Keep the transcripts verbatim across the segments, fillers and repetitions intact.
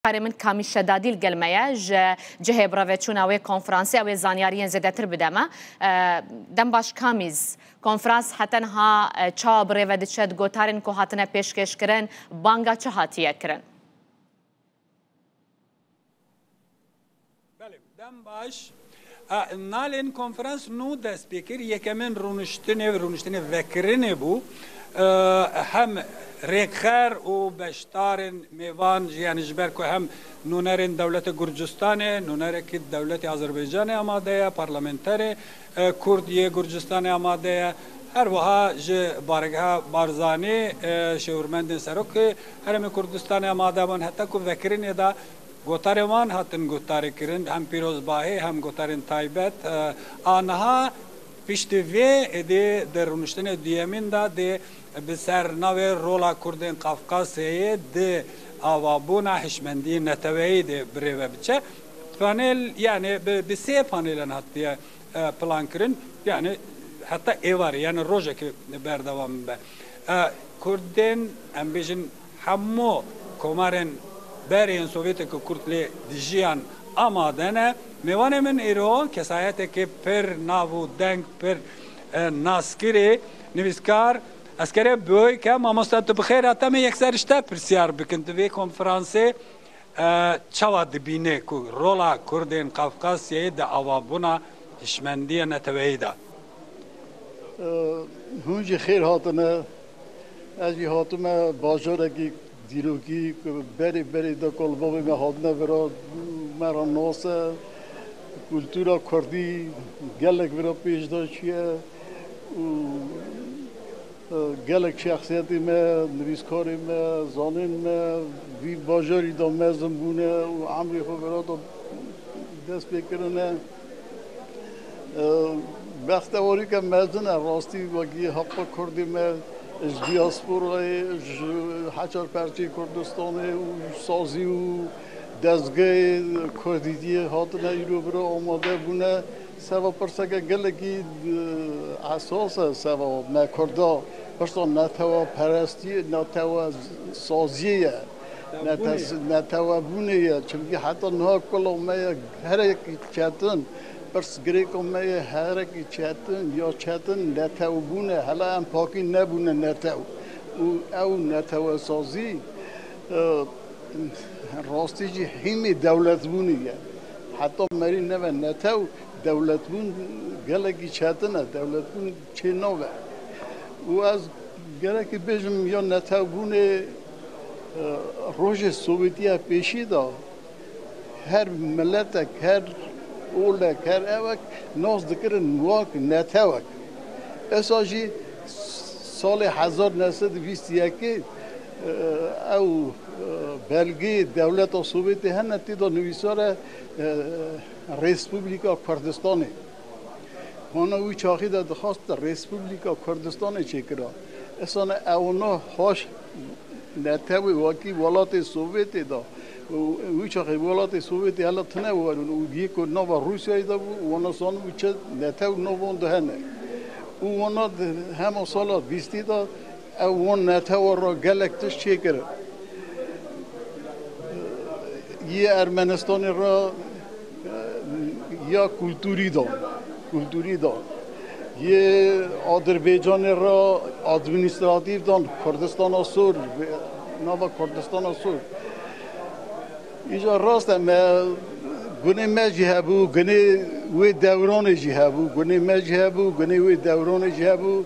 Karê min Kamî Şedadî li gel me ye, ji cihê birêveçûna wê konferansê ew ê zanyariyên zêdetir bide me. E, dem baş Kamîz, konferans heta niha, e, çawa birêve diçe, di gotarên ku hatine pêşkêşkirin, banga çi hatiye kirin? Belê, dem baş. E, nalên konferans nû dest pê kir. Yekemîn rûniştinê, rûniştinê vekirinê bû. E, hem rêkxer û beşdarên mêvan, yanî ji ber ku hem nûnerên dewletê Gurcistanê, nûnerekî dewletê Azerbaycanê amade ye, parlamenterê, e, Kurd yê Gurcistanê amade ye. Her wiha ji baregeha Barzanî, e, şêwirmendên serokê Herêmê Kurdistanê amade bûn, heta ku vekirinê de gotarên wan hatin guhdarî kirin, hem pîrozbahî hem gotarên taybet. E, a niha piştî vê êdî di rûniştinê duyemîn de dê bi ser navê Rola Kurdên Qafqasyayê di avabûna hişmendiyê neteweyî de birêve biçe. Panel, yani bi, bi sê panêlan hatiye, e, plan kirin. Yani heta êvarê, yani rojekê berdewam be. E, Kurdên, em bêjin, hemû komarên berê yên Sovyetê ku Kurd lê dijiyan amade ne. Mêvanê min îro kesayetekê pir nav û deng, pir, e, naskirê, nivîskar Eskerê Boyke. Mamoste, tu bi xêr hate, me yekser ji te pirsyar bikin. Di vê konferansê, e, çawa dibîne ku rola Kurdên Qafqasyayê di avabûna hişmendiya neteweyî de? E, hûn jî xêr hatine. Ez jî hatime bajarekî dîrokî ku berê berê de kalbavê me hatine vira, me re nas e. Kultura kurdî gelek vira pêş de çûye û, e, gelek şexsiyetê me, nivîskarê me, zanên me, vî bajarî de mezin bûne û emrê xwe vira de dest pê kirine. E, bextewarîke mezin e, rastî wekî heqa Kurdê me ji diasporayê, ji heçar perçeyê Kurdistanê û sazî û dezgehê Kurdîtiyê hatine îro bira amade bûne. Seva pirseke gelekî, e, esas e, seva me Kurda pirsa neteweperestiyê, netewesaziyê ye. Nete-, netewebûnê ye. Çimkî heta niha kula me ye herekî çetin, pirsgirêka me ye herekî çetin ya çetin netewbûn e. Hela em pakî nebûne netew. Û ew netewesazî, e, rastî jî hîmê dewletbûnê ye. Heta merî nebe netew, dewletbûn gelekî çetin e. Dewletbûn çê nabe. Û ez gerekî bêjim ya netewbûnê, e, rojê Sovêtiya pêşî de her miletek, her olek, her ewek nas dikirin wek netewek. Esa jî salê hezar neh sed û bîst û yekê, e, ew, e, belgeyê dewleta Sovêtê hene, tê de nivîsar e, e, Respublika Kurdistanê. Hona wî çaxî de dixwast Respublika Kurdistanê çêkira. Esana ewna haş netewê wekî welatê Sovêtê de. Û wî çaxê welatê Sovêtê hela tune werin û yê ku nava Rûsyayê de bû, wana san û çi netew navan de hene. Û wana di hema sala bîstî de ew wan netewa re gelek tişt çêkirin. Yê Ermenistanê re, e, ya kulturî dan, kulturî dan. Yê Adirbaycanê re administratîf dan, Kurdistana Sor, nava Kurdistana Sor. Îcar rast e, me gunê me jî hebû, gunê wê dewranê jî hebû, gunê me jî hebû, gunê wê dewranê jî hebû.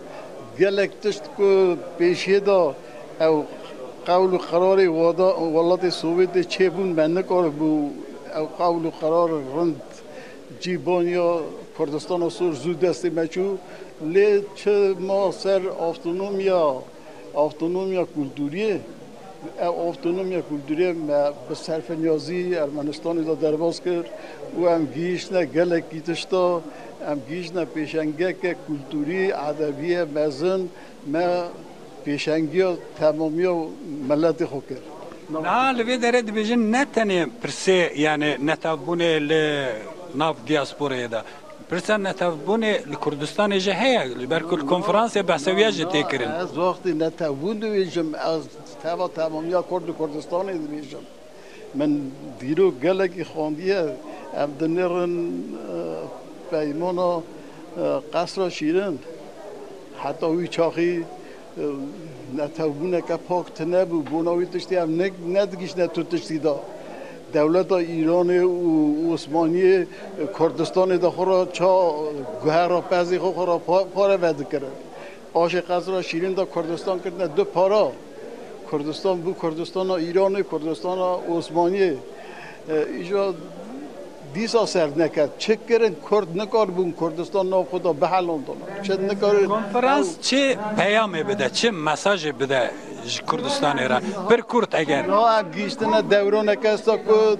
Gelek tişt ku pêşiyê de ew qewl û qerarê wada-, welatê Sovêtê çêbûn, me nikaribû ew qewl û qerar rind cîbaniya Kurdistana Sor zû destê me çû. Lê çi ma ser avtonomiya, avtonomiya kulturiyê, ev avtonomiya kulturiyê me bi serfinyazî Ermenistanê de derbas kir û em gihîştine gelekî tişta, em gihîştine pêşengeke kulturî, edebî ye mezin, me pêşengiya temamiya miletê xwe kir. Niha li vê derê dibêjin ne tenê pirsê, yani netewbûnê li nav diasporayê de. Pirsa netewbûnê li Kurdistanê jî heye, ji ber ku li konferansê behsa wî ya jî tê kirin. Ez wextê netewbûn dibêjim, ez teva temamiya Kurd û Kurdistanê dibêjim. Min dîrok gelekî xwendiye. Em dinêrin, e, peymana, e, Qesra Şîrin. Heta wî çaxî, e, netewbûneke pak tune bû. Bona wî tiştî em ne-, nedigihîştine tu tiştî de. Dewleta Îranê û Osmaniyê, e, Kurdistanê de xwe re ça guhera pezê xwe, xwe re pa-, pare vedikirin. Paşê Qesra Şîrîn de Kurdistan kirine du para. Kurdistan bû Kurdistana Îranê, Kurdistana Osmaniyê. E, îja dîsa ser neket. Çi kirin? Kurd nikaribûn Kurdistan nav xwe de bihelandana. Çi nikarin? Konferans çi peyamê bide, çi mesajê bide ji Kurdistanê re? Pir kurt eger. Na em gihîştine dewraneke esta ku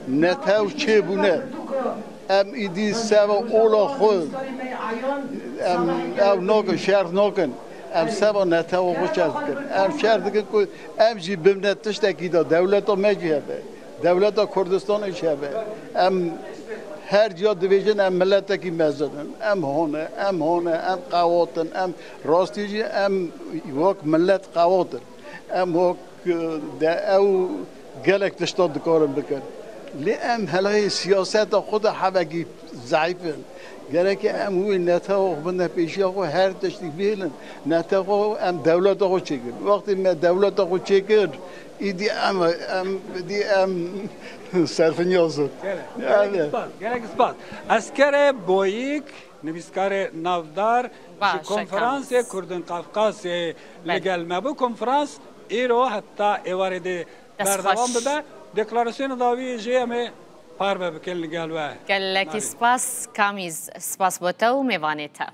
netew çêbûne. Em îdî seva ola xwe, em ew nakin, şer nakin. Em seva netewa xwe şer dikin. Em şer dikin ku em jî bimne tiştekî de, dewleta me jî hebe. Dewleta Kurdistanê jî hebe. Em her ciya dibêjin em miletekî mezin in. Em hone, em hone, em qewat in, em rastî jî em wek milet qewat in. Em wek, e, de ew gelek tişta dikarin bikin. Lê em helahê siyaseta xwe de hevekî zeîf in. Gerek em wê netewa xwe bidine pêşiya xwe, her tiştî bihêlin. Netewa xwe em dewleta xwe çêkir. Wextê me dewleta xwe çêkir, îdî em, em, îdî em serfinyaz in. Gelek, gelek spas, gelek spas. Eskerê Boyîk, nivîskarê navdar, ji Baş e, Konferansê Kurdên Qafqasê li gel me bû. Konferans îro heta êvarê dê berdewam bibe. Deklarasyona dawî jê em ê parve bikin li gel we. Gelekî spas, Kamîz, spas bo te û mêvanê te.